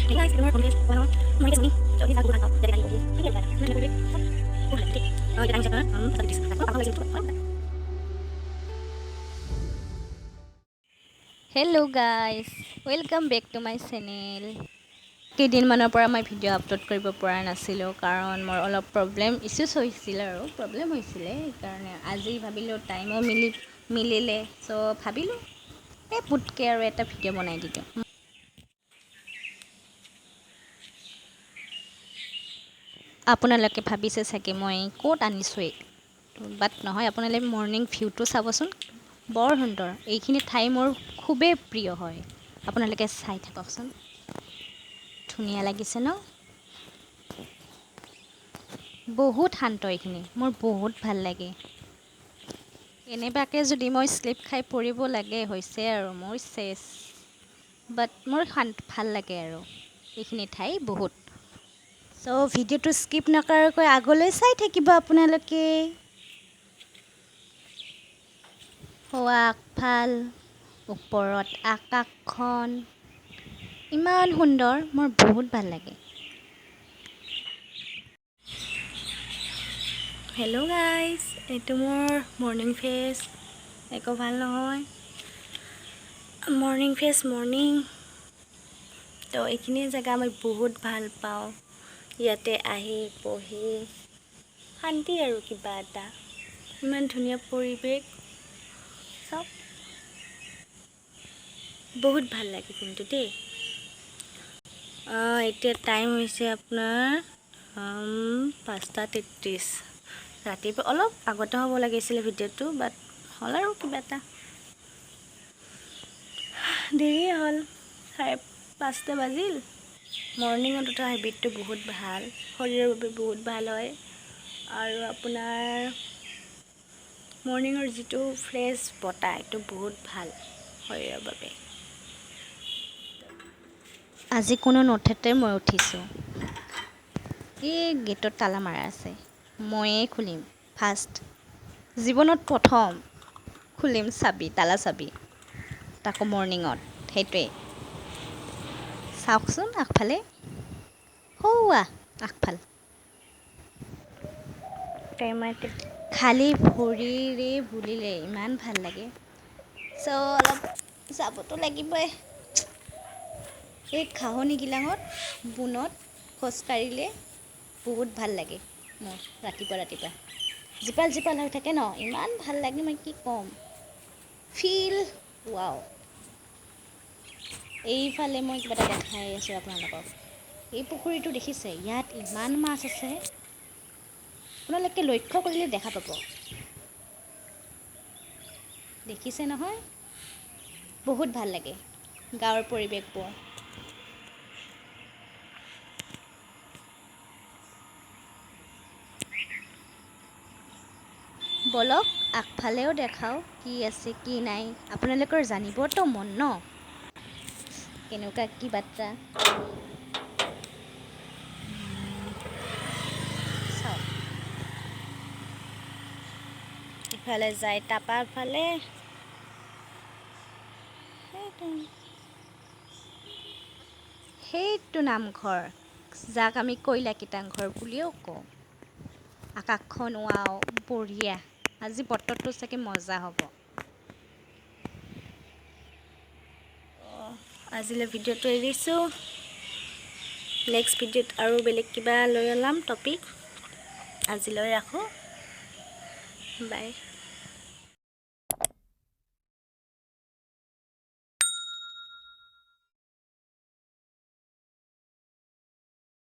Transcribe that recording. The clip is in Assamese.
Hello guys, welcome back to my channel. কেইদিনমানৰ পৰা মই ভিডিঅ' আপলোড কৰিব পৰা নাছিলোঁ, কাৰণ মোৰ অলপ প্ৰব্লেম ইছ্যুজ হৈছিল আৰু প্ৰব্লেম হৈছিলে। সেইকাৰণে আজি ভাবিলোঁ টাইমো মিলিলে, চ' ভাবিলোঁ এই পুটকৈ আৰু এটা ভিডিঅ' বনাই দি দিওঁ। আপোনালোকে ভাবিছে চাগে মই ক'ত আনিছোঁ, বাট নহয়, আপোনালোকে মৰ্ণিং ভিউটো চাবচোন, বৰ সুন্দৰ। এইখিনি ঠাই মোৰ খুবেই প্ৰিয় হয়, আপোনালোকে চাই থাককচোন। ধুনীয়া লাগিছে ন? বহুত শান্ত এইখিনি, মোৰ বহুত ভাল লাগে। কেনেবাকৈ যদি মই শ্লিপ খাই পৰিব লাগে, হৈছে আৰু মোৰ চেচ। বাট মোৰ শান্ত ভাল লাগে আৰু এইখিনি ঠাই বহুত। চ' ভিডিঅ'টো স্কিপ নকৰাকৈ আগলৈ চাই থাকিব আপোনালোকে। আগফাল ওপৰত আকাশখন ইমান সুন্দৰ, মোৰ বহুত ভাল লাগে। হেল্ল' গাইজ, এইটো মোৰ মৰ্ণিং ফেচ, একো ভাল নহয়, মৰ্ণিং ফেচ মৰ্ণিং। তো এইখিনি জেগা মই বহুত ভাল পাওঁ, ইয়াতে আহি বহি শান্তি আৰু কিবা এটা, ইমান ধুনীয়া পৰিৱেশ, চব বহুত ভাল লাগে কিন্তু দেই। এতিয়া টাইম হৈছে আপোনাৰ 5:33। ৰাতিপুৱা অলপ আগতে হ'ব লাগিছিলে ভিডিঅ'টো, বাট হ'ল আৰু কিবা এটা দেৰিয়ে হ'ল, 5:30 বাজিল। মৰ্ণিঙত উঠা হেবিটটো বহুত ভাল, শৰীৰৰ বাবে বহুত ভাল হয়। আৰু আপোনাৰ মৰ্ণিঙৰ যিটো ফ্ৰেছ বতাহ, এইটো বহুত ভাল শৰীৰৰ বাবে। আজি কোনো নুঠোতে মই উঠিছোঁ। এই গেটত তালা মাৰা আছে, ময়ে খুলিম ফাৰ্ষ্ট, জীৱনত প্ৰথম খুলিম চাবি, তালা চাবি, তাকো মৰ্ণিঙত। সেইটোৱেই চাওকচোন আগফালে, সৌৱা আগফাল। খালী ভৰিৰে বুলিলে ইমান ভাল লাগে। চ' অলপ যাবতো লাগিবই। এই ঘাঁহনিগিলাঙত বোনত খোজকাঢ়িলে বহুত ভাল লাগে মোৰ। ৰাতিপুৱা ৰাতিপুৱা জীপাল জীপাল হৈ থাকে ন, ইমান ভাল লাগে, মই কি ক'ম, ফিল ৱাও। এইফালে মই কিবা এটা দেখাই আছোঁ আপোনালোকক। এই পুখুৰীটো দেখিছে, ইয়াত ইমান মাছ আছে, আপোনালোকে লক্ষ্য কৰিলে দেখা পাব। দেখিছে নহয়, বহুত ভাল লাগে গাঁৱৰ পৰিৱেশবোৰ। ব'লক আগফালেও দেখাওঁ কি আছে কি নাই, আপোনালোকৰ জানিবতো মন ন, কেনেকুৱা কি বাৰ্তা। চাওক ইফালে যায় টাপাৰ ফালে, সেইটো নামঘৰ, যাক আমি কয়লা কীটাংঘৰ বুলিও কওঁ। আকাশখন ৱাও, বঢ়িয়া। আজি বতৰটো চাগে মজা হ'ব। আজিলৈ ভিডিঅ'টো এৰিছোঁ। নেক্সট ভিডিঅ'ত আৰু বেলেগ কিবা লৈ ওলাম টপিক। আজিলৈ ৰাখোঁ, বাই।